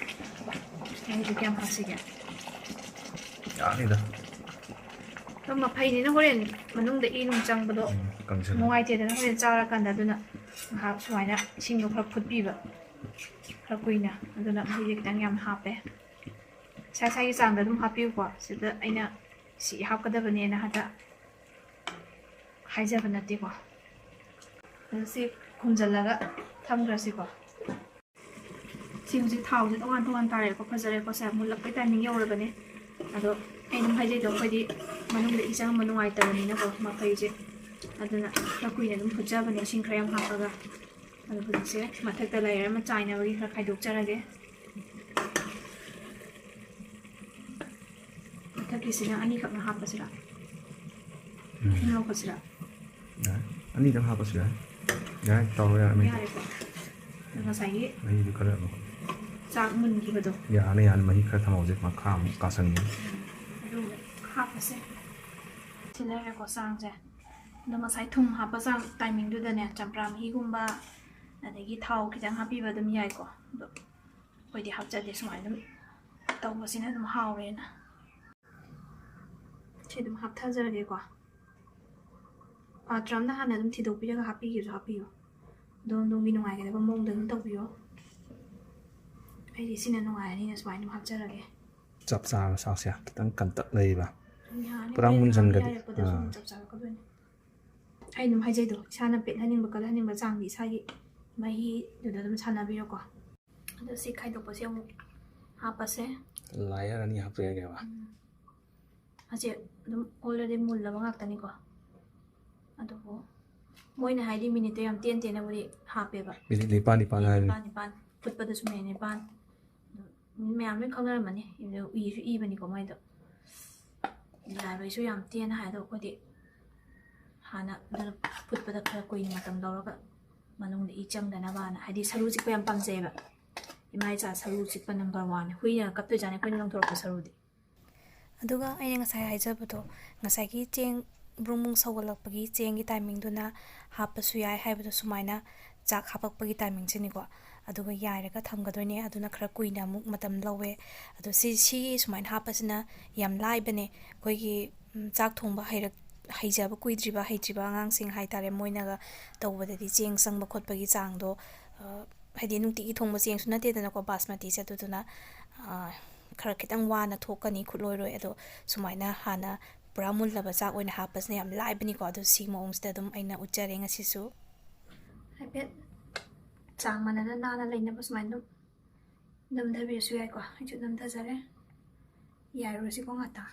ꯑꯩꯁꯦ ꯀꯌꯥꯝ ꯍꯥꯞꯁꯤꯒꯦ? ꯌꯥꯅꯤꯗ꯫ ꯑꯗꯨꯝ ꯃꯐꯩꯅꯤꯅ ꯍꯣꯔꯦꯟ ꯃꯅꯨꯡꯗ ꯏ ꯅꯨꯡ ꯆꯪꯕꯗꯣ ꯎꯝ, ꯀꯪꯁꯜꯂꯣ꯫ ꯅꯨꯡꯉꯥꯏꯇꯦꯗꯅ ꯍꯣꯔꯦꯟ ꯆꯥꯔꯀꯥꯟꯗ, ꯑꯗꯨꯅ ꯉꯥꯏꯍꯥꯛ ꯁꯨꯃꯥꯏꯅ ꯏꯁꯤꯡꯗꯣ ꯈꯔ ꯐꯨꯠꯄꯤꯕ ꯈꯔ ꯀꯨꯏꯅ꯫ ꯑꯗꯨꯅ ꯃꯍꯤꯁꯦ ꯈꯤꯇꯪ ꯌꯥꯝ ꯍꯥꯞꯄꯦ꯫ ꯏꯁꯥ ꯏꯁꯥꯒꯤ ꯆꯥꯡꯗ ꯑꯗꯨꯝ ꯍꯥꯞꯄꯤꯌꯨꯀꯣ꯫ ꯁꯤꯗ ꯑꯩꯅ ꯁꯤ ꯍꯥꯞꯀꯗꯕꯅꯦꯅ ꯍꯦꯛꯇ ꯍꯥꯏꯖꯕ ꯅꯠꯇꯦꯀꯣ꯫ ꯑꯗꯨ ꯁꯤ ꯈꯨꯝꯖꯤꯜꯂꯒ ꯊꯝꯈ꯭ꯔꯁꯤꯀꯣ꯫ ꯁꯤ ꯍꯧꯖꯤꯛ ꯊꯥꯎꯁꯦ ꯇꯣꯉꯥꯟ ꯇꯣꯉꯥꯟ ꯇꯥꯔꯦꯀꯣ, ꯐꯖꯔꯦꯀꯣ꯫ ꯁꯦ ꯃꯨꯜꯂꯛꯄꯩ ꯇꯥꯏꯃꯤꯡ ꯌꯧꯔꯕꯅꯦ꯫ ꯑꯗꯣ ꯑꯩ ꯑꯗꯨꯝ ꯍꯥꯏꯖꯩꯗꯣ, ꯑꯩꯈꯣꯏꯗꯤ ꯃꯅꯨꯡꯗ ꯏ ꯆꯪꯕ ꯅꯨꯡꯉꯥꯏꯇꯕꯅꯤꯅꯀꯣ ꯃꯐꯩꯁꯦ꯫ ꯑꯗꯨꯅ ꯈꯔ ꯀꯨꯏꯅ ꯑꯗꯨꯝ ꯐꯨꯠꯆꯕꯅꯦ ꯏꯁꯤꯡ ꯈꯔ ꯌꯥꯝ ꯍꯥꯞꯄꯒ꯫ ꯑꯗꯣ ꯍꯧꯖꯤꯛꯁꯦ ꯃꯊꯛꯇ ꯂꯩꯔ ꯑꯃ ꯆꯥꯏꯅꯕꯒꯤ ꯈꯔ ꯈꯥꯏꯗꯣꯛꯆꯔꯒꯦ꯫ ꯃꯊꯛꯀꯤꯁꯤꯅ ꯑꯅꯤꯈꯛꯅ ꯍꯥꯞꯄꯁꯤꯔꯥ? ꯎꯝ꯫ ꯑꯍꯨꯝ ꯂꯧꯈꯠꯁꯤꯔꯥ? ꯌꯥꯏ꯫ ꯑꯅꯤꯗꯪ ꯍꯥꯞꯄꯁꯨ ꯌꯥꯏ꯫ ꯌꯥꯏ, ꯇꯧꯔꯣ ꯌꯥꯔꯦ, ꯃꯩꯗꯣ꯫ ꯌꯥꯔꯦꯀꯣ? ꯑꯗꯣ ꯉꯁꯥꯏꯒꯤ ꯃꯍꯤꯗꯨ ꯈꯔ ꯑꯃꯨꯛ꯫ ꯆꯥꯛ ꯃꯨꯟꯈꯤꯕꯗꯣ꯫ ꯌꯥꯔꯅꯤ, ꯌꯥꯔꯅꯤ, ꯃꯍꯤ ꯈꯔ ꯊꯝꯍꯧꯁꯦ, ꯃꯈꯥ ꯑꯃꯨꯛ ꯀꯥꯁꯟꯒꯅꯤ꯫ ꯑꯗꯨ ꯍꯥꯞꯄꯁꯦ꯫ ꯁꯤ ꯂꯩꯔꯦꯀꯣ ꯆꯥꯡꯁꯦ꯫ ꯑꯗꯣ ꯉꯁꯥꯏ ꯊꯨꯝ ꯍꯥꯞꯄ ꯆꯥꯡ ꯇꯥꯏꯃꯤꯡꯗꯨꯗꯅꯦ, ꯆꯝꯄ꯭ꯔꯥ ꯃꯍꯤꯒꯨꯝꯕ, ꯑꯗꯒꯤ ꯊꯥꯎ ꯈꯤꯇꯪ ꯍꯥꯞꯄꯤꯕ ꯑꯗꯨꯝ ꯌꯥꯏꯀꯣ꯫ ꯑꯗꯣ ꯑꯩꯈꯣꯏꯗꯤ ꯍꯥꯞꯆꯗꯦ, ꯁꯨꯃꯥꯏꯅ ꯑꯗꯨꯝ ꯇꯧꯕꯁꯤꯅ ꯑꯗꯨꯝ ꯍꯥꯎꯔꯦꯅ꯫ ꯁꯤ ꯑꯗꯨꯝ ꯍꯥꯞꯊꯖꯔꯒꯦꯀꯣ꯫ ꯄꯥꯇ꯭ꯔ ꯑꯃꯗ ꯍꯥꯟꯅ ꯑꯗꯨꯝ ꯊꯤꯗꯣꯛꯄꯤꯔꯒ ꯍꯥꯞꯄꯤꯒꯦꯁꯨ ꯍꯥꯞꯄꯤꯌꯨ꯫ ꯑꯗꯣꯝ ꯑꯗꯣꯝꯒꯤ ꯅꯨꯡꯉꯥꯏꯒꯗꯕ ꯃꯑꯣꯡꯗ ꯑꯗꯨꯝ ꯇꯧꯕꯤꯌꯣ꯫ ꯑꯩꯗꯤ ꯁꯤꯅ ꯅꯨꯡꯉꯥꯏꯔꯅꯤꯅ ꯁꯨꯃꯥꯏꯅ ꯑꯗꯨꯝ ꯍꯥꯞꯆꯔꯒꯦ꯫ ꯆꯞ ꯆꯥꯔꯕ ꯆꯥꯛꯁꯦ ꯈꯤꯇꯪ ꯀꯟꯇꯛ ꯂꯩꯕ꯫ ꯌꯥꯅꯤ, ꯄꯨꯔꯥ ꯍꯣꯔꯦꯟ ꯃꯨꯟꯖꯟꯒꯗꯤ꯫ ꯌꯥꯔꯛꯄꯗꯁꯨ ꯑꯥ꯫ ꯑꯗꯨꯝ ꯆꯞ ꯆꯥꯔꯛꯀꯗꯣꯏꯅꯤ꯫ ꯑꯩ ꯑꯗꯨꯝ ꯍꯥꯏꯖꯩꯗꯣ, ꯏꯁꯥꯅ ꯄꯦꯠꯍꯟꯅꯤꯡꯕ ꯀꯜꯍꯟꯅꯤꯡꯕ ꯆꯥꯡꯗꯤ ꯏꯁꯥꯒꯤ ꯃꯍꯤꯗꯨꯗ ꯑꯗꯨꯝ ꯁꯥꯟꯅꯕꯤꯔꯣꯀꯣ꯫ ꯑꯗꯣ ꯁꯤ ꯈꯥꯏꯗꯣꯛꯄꯁꯦ ꯑꯃꯨꯛ ꯍꯥꯞꯄꯁꯦ꯫ Layer ꯑꯅꯤ ꯍꯥꯞꯄ ꯌꯥꯏꯅꯦꯕ꯫ ꯎꯝ꯫ ꯑꯁꯤ ꯑꯗꯨꯝ already ꯃꯨꯜꯂꯕ ꯉꯥꯛꯇꯅꯤꯀꯣ꯫ ꯑꯗꯨꯕꯨ ꯃꯣꯏꯅ ꯍꯥꯏꯗꯤ ꯃꯤꯅꯤꯠꯇꯣ ꯌꯥꯝ ꯇꯦꯟ ꯇꯦꯟꯅꯕꯨꯗꯤ ꯍꯥꯞꯄꯦꯕ꯫ ꯃꯤꯅꯤꯠ ꯅꯤꯄꯥꯟ ꯅꯤꯄꯥꯟ ꯃꯤꯅꯤꯠ ꯍꯥꯏꯕꯅꯤ꯫ ꯅꯤꯄꯥꯟ ꯅꯤꯄꯥꯟ꯫ ꯐꯨꯠꯄꯗꯁꯨ ꯃꯤꯅꯤꯠ ꯅꯤꯄꯥꯟ꯫ ꯑꯗꯨ ꯃꯤ ꯃꯌꯥꯝ ꯂꯣꯏ ꯈꯪꯅꯔꯝꯃꯅꯤ꯫ ꯏꯕꯗꯣ ꯏꯁꯨ ꯏꯕꯅꯤꯀꯣ ꯃꯣꯏꯗꯣ꯫ ꯌꯥꯏꯕꯩꯁꯨ ꯌꯥꯝ ꯇꯦꯟꯅ ꯍꯥꯏ, ꯑꯗꯣ ꯑꯩꯈꯣꯏꯗꯤ ꯍꯥꯟꯅ ꯑꯗꯨꯅ ꯐꯨꯠꯄꯗ ꯈꯔ ꯀꯨꯏꯅ ꯃꯇꯝ ꯂꯧꯔꯒ ꯃꯅꯨꯡꯗ ꯏ ꯆꯪꯗꯅꯕꯅ, ꯍꯥꯏꯗꯤ ꯁꯔꯨ ꯆꯤꯛꯄ ꯌꯥꯝ ꯄꯥꯝꯖꯩꯌꯦꯕ꯫ ꯏꯃꯥ ꯏꯆꯥ ꯁꯔꯨ ꯆꯤꯛꯄ number one ꯅꯦ꯫ ꯍꯨꯏꯅ ꯀꯞꯇꯣꯏꯖꯥꯠꯅꯤ ꯑꯩꯈꯣꯏꯅ ꯂꯪꯊꯣꯔꯛꯄ ꯁꯔꯨꯗꯤ꯫ ꯑꯗꯨꯒ ꯑꯩꯅ ꯉꯁꯥꯏ ꯍꯥꯏꯖꯕꯗꯣ, ꯉꯁꯥꯏꯒꯤ ꯆꯦꯡ ꯕ꯭ꯔꯨꯡ ꯕ꯭ꯔꯨꯡ ꯁꯧꯒꯠꯂꯛꯄꯒꯤ ꯆꯦꯡꯒꯤ timing ꯗꯨꯅ ꯍꯥꯞꯄꯁꯨ ꯌꯥꯏ ꯍꯥꯏꯕꯗꯣ, ꯁꯨꯃꯥꯏꯅ ꯆꯥꯛ ꯍꯥꯄꯛꯄꯒꯤ timing ꯁꯤꯅꯤꯀꯣ꯫ ꯑꯗꯨꯒ ꯌꯥꯏꯔꯒ ꯊꯝꯒꯗꯣꯏꯅꯦ꯫ ꯑꯗꯨꯅ ꯈꯔ ꯀꯨꯏꯅ ꯑꯃꯨꯛ ꯃꯇꯝ ꯂꯧꯋꯦ꯫ ꯑꯗꯣ ꯁꯤ, ꯁꯤ ꯁꯨꯃꯥꯏꯅ ꯍꯥꯞꯄꯁꯤꯅ ꯌꯥꯝ ꯂꯥꯏꯕꯅꯦ꯫ ꯑꯩꯈꯣꯏꯒꯤ, ꯎꯝ, ꯆꯥꯛ ꯊꯣꯡꯕ ꯍꯩꯔꯛ-, ꯍꯩꯖꯕ ꯀꯨꯏꯗ꯭ꯔꯤꯕ, ꯍꯩꯇ꯭ꯔꯤꯕ ꯑꯉꯥꯡꯁꯤꯡ ꯍꯥꯏꯇꯥꯔꯦ, ꯃꯣꯏꯅꯒ ꯇꯧꯕꯗꯗꯤ ꯆꯦꯡ ꯆꯪꯕ ꯈꯣꯠꯄꯒꯤ ꯆꯥꯡꯗꯣ, ꯑ, ꯍꯥꯏꯗꯤ ꯅꯨꯡꯇꯤꯒꯤ ꯊꯣꯡꯕ ꯆꯦꯡꯁꯨ ꯅꯠꯇꯦꯗꯅꯀꯣ ꯕꯥꯁꯃꯇꯤꯁꯦ꯫ ꯑꯗꯨꯗꯨꯅ, ꯑ, ꯈꯔ ꯈꯤꯇꯪ ꯋꯥꯅ ꯊꯣꯛꯀꯅꯤ, ꯈꯨꯠꯂꯣꯏꯔꯣꯏ꯫ ꯑꯗꯣ ꯁꯨꯃꯥꯏꯅ ꯍꯥꯟꯅ ꯄꯨꯔꯥ ꯃꯨꯜꯂꯕ ꯆꯥꯛ ꯑꯣꯏꯅ ꯍꯥꯞꯄꯁꯤꯅ ꯌꯥꯝ ꯂꯥꯏꯕꯅꯤꯀꯣ꯫ ꯑꯗꯣ ꯁꯤ ꯃꯑꯣꯡꯁꯤꯗ ꯑꯗꯨꯝ ꯑꯩꯅ ꯎꯠꯆꯔꯦ ꯉꯁꯤꯁꯨ꯫ ꯍꯥꯏꯐꯦꯠ ꯆꯥꯡ ꯃꯥꯟꯅꯅ ꯅꯥꯟꯅ ꯂꯩꯅꯕ ꯁꯨꯃꯥꯏꯅ ꯑꯗꯨꯝ ꯅꯝꯊꯕꯤꯔꯁꯨ ꯌꯥꯏꯀꯣ꯫ ꯑꯩꯁꯨ ꯅꯝꯊꯖꯔꯦ꯫ ꯌꯥꯏꯔꯨꯔꯁꯤꯀꯣ ꯉꯥꯛꯇꯪ꯫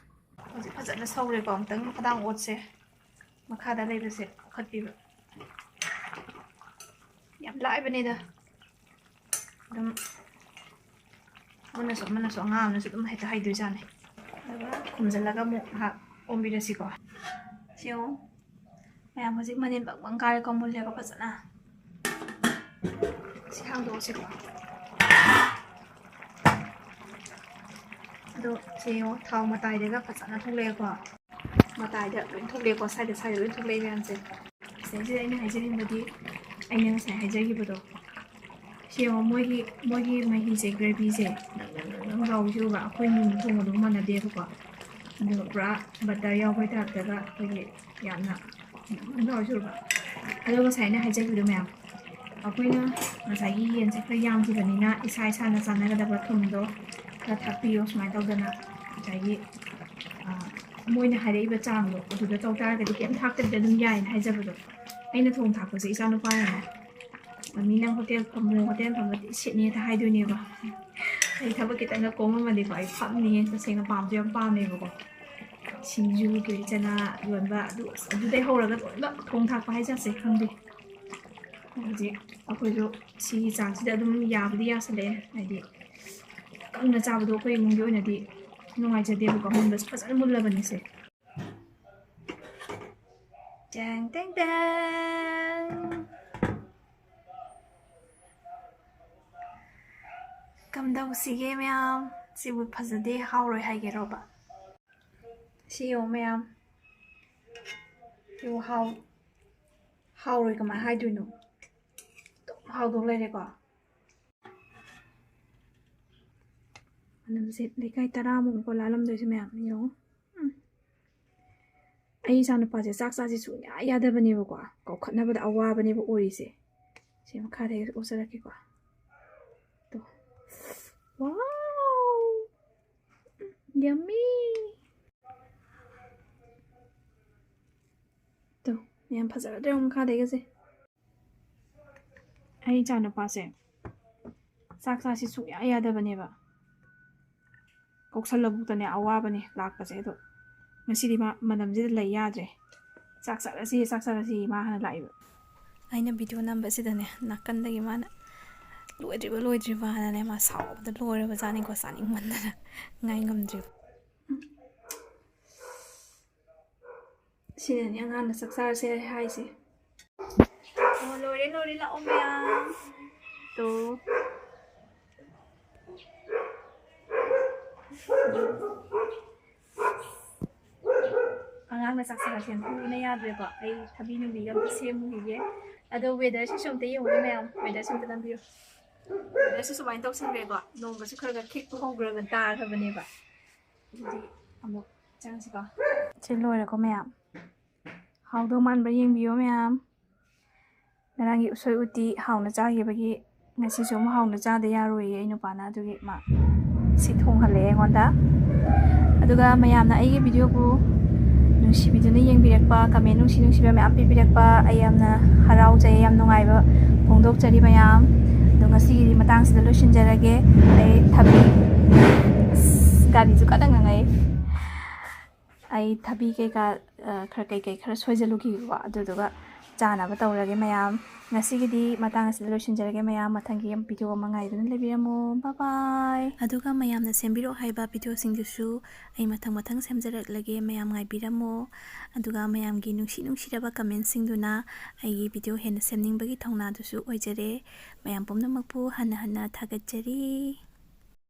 ꯍꯧꯖꯤꯛ ꯐꯖꯅ ꯁꯧꯔꯦꯀꯣ꯫ ꯑꯃꯨꯛꯇꯪ ꯈꯗꯥꯡ ꯑꯣꯠꯁꯦ꯫ ꯃꯈꯥꯗ ꯂꯩꯕꯁꯦ ꯀꯥꯈꯠꯄꯤꯕ꯫ ꯌꯥꯝ ꯂꯥꯏꯕꯅꯤꯗ꯫ ꯑꯗꯨꯝ ꯑꯃꯅꯁꯨ ꯑꯃꯅꯁꯨ, ꯑꯉꯥꯡ ꯑꯃꯅꯁꯨ ꯑꯗꯨꯝ ꯍꯦꯛꯇ ꯍꯩꯗꯣꯏꯖꯥꯠꯅꯤ꯫ ꯑꯗꯨꯒ ꯈꯨꯝꯖꯤꯜꯂꯒ ꯑꯃꯨꯛ ꯉꯥꯏꯍꯥꯛ ꯑꯣꯝꯕꯤꯔꯁꯤꯀꯣ꯫ ꯁꯤ ꯌꯦꯡꯉꯣ꯫ ꯃꯌꯥꯝ ꯍꯧꯖꯤꯛ ꯃꯅꯤꯟ ꯕꯪ ꯕꯪ ꯀꯥꯔꯦꯀꯣ, ꯃꯨꯜꯂꯦꯀꯣ ꯐꯖꯅ꯫ ꯁꯤ ꯍꯥꯡꯗꯣꯛꯑꯁꯤꯀꯣ꯫ ꯑꯗꯣ ꯁꯤ ꯌꯦꯡꯉꯣ, ꯊꯥꯎ ꯃꯇꯥꯏꯗꯒ ꯐꯖꯅ ꯊꯣꯛꯂꯛꯑꯦꯀꯣ꯫ ꯃꯇꯥꯏꯗ ꯂꯣꯏ ꯊꯣꯛꯂꯛꯑꯦꯀꯣ, ꯁ꯭ꯋꯥꯏꯗ, ꯁ꯭ꯋꯥꯏꯗ ꯂꯣꯏ ꯊꯣꯛꯂꯛꯑꯦ ꯃꯌꯥꯝꯁꯦ꯫ ꯁꯤꯗꯩꯁꯤꯗ ꯑꯩꯅ ꯍꯥꯏꯖꯅꯤꯡꯕꯗꯤ, ꯑꯩꯅ ꯉꯁꯥꯏ ꯍꯥꯏꯖꯈꯤꯕꯗꯣ, ꯁꯤ ꯌꯦꯡꯉꯣ, ꯃꯣꯏꯒꯤ, ꯃꯣꯏꯒꯤ ꯃꯍꯤꯁꯦ, gravyꯁꯦ ꯅꯪ ꯅꯪ ꯅꯪ ꯅꯪ ꯂꯥꯎꯋꯤ꯫ ꯁꯤꯒ ꯑꯩꯈꯣꯏ ꯌꯨꯝꯗ ꯊꯣꯡꯕꯗꯨꯒ ꯃꯥꯟꯅꯗꯦꯕꯀꯣ꯫ ꯑꯗꯨꯒ ꯄꯨꯔꯥ butter ꯌꯥꯎꯕꯩ typeꯇꯒ ꯑꯩꯈꯣꯏꯒꯤ ꯌꯥꯝꯅ ꯅꯪ ꯅꯪ ꯂꯥꯎꯋꯤ ꯁꯤꯒ꯫ ꯑꯗꯣ ꯉꯁꯥꯏ ꯑꯩꯅ ꯍꯥꯏꯖꯈꯤꯕꯗꯣ ꯃꯌꯥꯝ, ꯑꯩꯈꯣꯏꯅ ꯉꯁꯥꯏꯒꯤ ꯌꯦꯟꯁꯦ ꯈꯔ ꯌꯥꯝꯈꯤꯕꯅꯤꯅ ꯏꯁꯥ ꯏꯁꯥꯅ ꯆꯥꯟꯅꯒꯗꯕ ꯊꯨꯝꯗꯣ ꯈꯔ ꯊꯥꯛꯄꯤꯌꯣ꯫ ꯁꯨꯃꯥꯏꯅ ꯇꯧꯗꯅ ꯉꯁꯥꯏꯒꯤ, ꯑ, ꯃꯣꯏꯅ ꯍꯥꯏꯔꯛꯏꯕ ꯆꯥꯡꯗꯣ ꯑꯗꯨꯗ ꯇꯧ ꯇꯥꯔꯒꯗꯤ ꯀꯩꯝ ꯊꯥꯛꯇꯕꯤꯗ ꯑꯗꯨꯝ ꯌꯥꯏꯌꯦꯅ ꯍꯥꯏꯖꯕꯗꯣ꯫ ꯑꯩꯅ ꯊꯣꯡ ꯊꯥꯛꯄꯁꯦ ꯏꯆꯥꯅꯨꯄꯥꯅꯅꯦ, "ꯃꯝꯃꯤ, ꯅꯪ ꯍꯣꯇꯦꯜ ꯐꯝꯃꯣ, ꯍꯣꯇꯦꯜ ꯐꯝꯕꯗꯤ ꯁꯤꯠꯅꯤ" ꯍꯦꯛꯇ ꯍꯥꯏꯗꯣꯏꯅꯦꯕ꯫ ꯑꯩ ꯊꯕꯛ ꯈꯤꯇꯪꯒ ꯀꯣꯝꯃꯝꯃꯗꯤꯀꯣ, ꯑꯩ ꯐꯝꯅꯤꯌꯦ꯫ ꯇꯁꯦꯡꯅ ꯄꯥꯝꯁꯨ ꯌꯥꯝ ꯄꯥꯝꯃꯦꯕꯀꯣ꯫ ꯁꯤꯡꯖꯨ, ꯀꯤꯂꯤꯆꯅꯥ ꯌꯣꯟꯕ, ꯑꯗꯨ, ꯑꯁ, ꯑꯗꯨꯗꯩ ꯍꯧꯔꯒ ꯂꯣꯏꯅꯃꯛ ꯊꯣꯡ ꯊꯥꯛꯄ ꯍꯥꯏꯖꯁꯦ, ꯈꯪꯗꯦ꯫ ꯍꯧꯖꯤꯛ ꯑꯩꯈꯣꯏꯁꯨ ꯁꯤꯒꯤ ꯆꯥꯡꯁꯤꯗ ꯑꯗꯨꯝ ꯌꯥꯕꯨꯗꯤ ꯌꯥꯁꯜꯂꯛꯑꯦ, ꯍꯥꯏꯗꯤ ꯀꯪꯅ ꯆꯥꯕꯗꯣ ꯑꯩꯈꯣꯏ ꯏꯃꯨꯡꯒꯤ ꯑꯣꯏꯅꯗꯤ ꯅꯨꯡꯉꯥꯏꯖꯗꯦꯕꯀꯣ꯫ ꯃꯨꯟꯕꯁꯨ ꯐꯖꯅ ꯃꯨꯜꯂꯕꯅꯦ ꯁꯦ꯫ ꯇꯦꯡ, ꯇꯦꯡ, ꯇꯦꯡ꯫ ꯀꯝꯗꯧꯁꯤꯒꯦ ꯃꯌꯥꯝ? ꯁꯤꯕꯨ ꯐꯖꯗꯦ, ꯍꯥꯎꯔꯣꯏ ꯍꯥꯏꯒꯦꯔꯣꯕ? ꯁꯤ ꯌꯦꯡꯉꯣ ꯃꯌꯥꯝ꯫ ꯁꯤꯕꯨ ꯍꯥꯎ-, ꯍꯥꯎꯔꯣꯏ ꯀꯃꯥꯏ ꯍꯥꯏꯗꯣꯏꯅꯣ? ꯑꯗꯨꯝ ꯍꯥꯎꯗꯧ ꯂꯩꯔꯦꯀꯣ꯫ ꯃꯅꯝꯁꯦ ꯂꯩꯀꯥꯏ ꯇꯔꯥꯃꯨꯛꯅꯤꯀꯣ ꯂꯥꯜꯂꯝꯗꯣꯏꯁꯦ ꯃꯌꯥꯝ, ꯌꯦꯡꯉꯣ꯫ ꯎꯝ꯫ ꯑꯩ ꯏꯆꯥꯅꯨꯄꯥꯁꯦ ꯆꯥꯛ ꯆꯥꯁꯦ ꯁꯨꯡꯌꯥ ꯌꯥꯗꯕꯅꯦꯕꯀꯣ, ꯀꯧꯈꯠꯅꯕꯗ ꯑꯋꯥꯕꯅꯦꯕ ꯑꯣꯏꯔꯤꯁꯦ꯫ ꯁꯤ ꯃꯈꯥꯗ ꯍꯦꯛ ꯑꯣꯠꯆꯔꯛꯀꯦꯀꯣ꯫ ꯇꯣ꯫ Wow! Yummy! ꯇꯣ, ꯌꯥꯝ ꯐꯖꯔꯗ꯭ꯔꯥ ꯌꯦꯡꯉꯨ ꯃꯈꯥꯗꯩꯒꯁꯦ꯫ ꯑꯩ ꯏꯆꯥꯅꯨꯄꯥꯁꯦ ꯆꯥꯛ ꯆꯥꯁꯤ ꯁꯨꯡꯌꯥ ꯌꯥꯗꯕꯅꯦꯕ꯫ ꯀꯧꯁꯜꯂꯕꯨꯛꯇꯅꯦ ꯑꯋꯥꯕꯅꯦ ꯂꯥꯛꯄꯁꯦ꯫ ꯑꯗꯣ ꯉꯁꯤꯗꯤ ꯃꯥ ꯃꯅꯝꯁꯤꯗ ꯂꯩ ꯌꯥꯗ꯭ꯔꯦ꯫ "ꯆꯥꯛ ꯆꯥꯔꯁꯤ, ꯆꯥꯛ ꯆꯥꯔꯁꯤ" ꯃꯥ ꯍꯥꯟꯅ ꯂꯥꯛꯏꯕ꯫ ꯑꯩꯅ video ꯅꯝꯕꯁꯤꯗꯅꯦ ꯅꯥꯀꯟꯗꯒꯤ ꯃꯥꯅ "ꯂꯣꯏꯗ꯭ꯔꯤꯕ, ꯂꯣꯏꯗ꯭ꯔꯤꯕ" ꯍꯥꯏꯅꯅꯦ ꯃꯥ ꯁꯥꯎꯕꯗ ꯂꯣꯏꯔꯕ ꯖꯥꯠꯅꯤꯀꯣ, ꯆꯥꯅꯤꯡꯃꯟꯗꯅ ꯉꯥꯏ ꯉꯝꯗ꯭ꯔꯤꯕ꯫ ꯁꯤꯅꯅꯦ ꯑꯉꯥꯡꯅ ꯆꯥꯛ ꯆꯥꯔꯁꯦ ꯍꯥꯏꯁꯦ꯫ ꯑꯣ, ꯂꯣꯏꯔꯦ, ꯂꯣꯏꯔꯦ, ꯂꯥꯛꯑꯣ ꯃꯌꯥꯝ꯫ ꯇꯣ꯫ ꯑꯉꯥꯡꯅ ꯆꯥꯛ ꯆꯥꯔꯁꯦ ꯌꯥꯝ ꯊꯨꯅ ꯌꯥꯗ꯭ꯔꯦꯀꯣ꯫ ꯑꯩ ꯊꯕꯤ ꯅꯨꯡꯕꯤꯒ ꯑꯝꯇ ꯁꯦꯝꯃꯨꯈꯤꯒꯦ꯫ ꯑꯗꯣ weatherꯁꯤꯁꯨ ꯑꯝꯇ ꯌꯦꯡꯉꯨꯅꯦ ꯃꯌꯥꯝ, weatherꯁꯤ ꯑꯝꯇ ꯅꯝꯕꯤꯌꯨ꯫ ꯁꯤꯗꯁꯨ ꯁꯨꯃꯥꯏꯅ ꯇꯧꯁꯟꯈ꯭ꯔꯦꯀꯣ꯫ ꯅꯣꯡꯒꯁꯨ ꯈꯔ ꯈꯔ ꯈꯤꯛꯄ ꯍꯧꯈ꯭ꯔꯕ, ꯇꯥꯈ꯭ꯔꯕꯅꯦꯕ꯫ ꯑꯗꯨꯗꯤ ꯑꯃꯨꯛ ꯆꯪꯁꯤꯀꯣ꯫ ꯁꯤ ꯂꯣꯏꯔꯦꯀꯣ ꯃꯌꯥꯝ꯫ ꯍꯥꯎꯗꯧ ꯃꯥꯟꯕ꯭ꯔꯥ ꯌꯦꯡꯕꯤꯌꯣ ꯃꯌꯥꯝ꯫ ꯉꯔꯥꯡꯒꯤ ꯎꯁꯣꯏ ꯎꯇꯤ ꯍꯥꯎꯅ ꯆꯥꯈꯤꯕꯒꯤ ꯉꯁꯤꯁꯨ ꯑꯃꯨꯛ ꯍꯥꯎꯅ ꯆꯥꯗ ꯌꯥꯔꯣꯏꯌꯦ ꯑꯩ ꯅꯨꯄꯥꯅ, ꯑꯗꯨꯒꯤ ꯃꯥ ꯁꯤ ꯊꯣꯡꯍꯜꯂꯛꯑꯦ ꯑꯩꯉꯣꯟꯗ꯫ ꯑꯗꯨꯒ ꯃꯌꯥꯝꯅ ꯑꯩꯒꯤ videoꯕꯨ ꯅꯨꯡꯁꯤꯕꯤꯗꯨꯅ ꯌꯦꯡꯕꯤꯔꯛꯄ, comment ꯅꯨꯡꯁꯤ ꯅꯨꯡꯁꯤꯕ ꯃꯌꯥꯝ ꯄꯤꯕꯤꯔꯛꯄ, ꯑꯩ ꯌꯥꯝꯅ ꯍꯔꯥꯎꯖꯩ, ꯌꯥꯝ ꯅꯨꯡꯉꯥꯏꯕ ꯐꯣꯡꯗꯣꯛꯆꯔꯤ ꯃꯌꯥꯝ꯫ ꯑꯗꯣ ꯉꯁꯤꯒꯤꯗꯤ ꯃꯇꯥꯡꯁꯤꯗ ꯂꯣꯏꯁꯤꯟꯖꯔꯒꯦ꯫ ꯑꯩ ꯊꯕꯤ, ꯑꯁ, ꯒꯥꯔꯤꯁꯨ ꯀꯟꯅ ꯉꯪꯉꯛꯏ꯫ ꯑꯩ ꯊꯕꯤ ꯀꯩꯀꯥ, ꯑ, ꯈꯔ ꯀꯩꯀꯩ ꯈꯔ ꯁꯣꯏꯖꯜꯂꯨꯈꯤꯒꯦꯀꯣ, ꯑꯗꯨꯗꯨꯒ ꯆꯥꯅꯕ ꯇꯧꯔꯒꯦ ꯃꯌꯥꯝ꯫ ꯉꯁꯤꯒꯤꯗꯤ ꯃꯇꯥꯡ ꯑꯁꯤꯗ ꯂꯣꯏꯁꯤꯟꯖꯔꯒꯦ ꯃꯌꯥꯝ꯫ ꯃꯊꯪꯒꯤ video ꯑꯃ ꯉꯥꯏꯗꯨꯅ ꯂꯩꯕꯤꯔꯝꯃꯨ꯫ Bye bye꯫ ꯑꯗꯨꯒ ꯃꯌꯥꯝꯅ ꯁꯦꯝꯕꯤꯔꯛꯑꯣ ꯍꯥꯏꯕ videoꯁꯤꯡꯗꯨꯁꯨ ꯑꯩ ꯃꯊꯪ ꯃꯊꯪ ꯁꯦꯝꯖꯔꯛꯂꯒꯦ, ꯃꯌꯥꯝ ꯉꯥꯏꯕꯤꯔꯝꯃꯣ꯫ ꯑꯗꯨꯒ ꯃꯌꯥꯝꯒꯤ ꯅꯨꯡꯁꯤ ꯅꯨꯡꯁꯤꯔꯕ commentꯁꯤꯡꯗꯨꯅ ꯑꯩꯒꯤ video ꯍꯦꯟꯅ ꯁꯦꯝꯅꯤꯡꯕꯒꯤ ꯊꯧꯅꯥꯗꯨꯁꯨ ꯑꯣꯏꯖꯔꯦ꯫ ꯃꯌꯥꯝ ꯄꯨꯝꯅꯃꯛꯄꯨ ꯍꯟꯅ ꯍꯟꯅ ꯊꯥꯒꯠꯆꯔꯤ꯫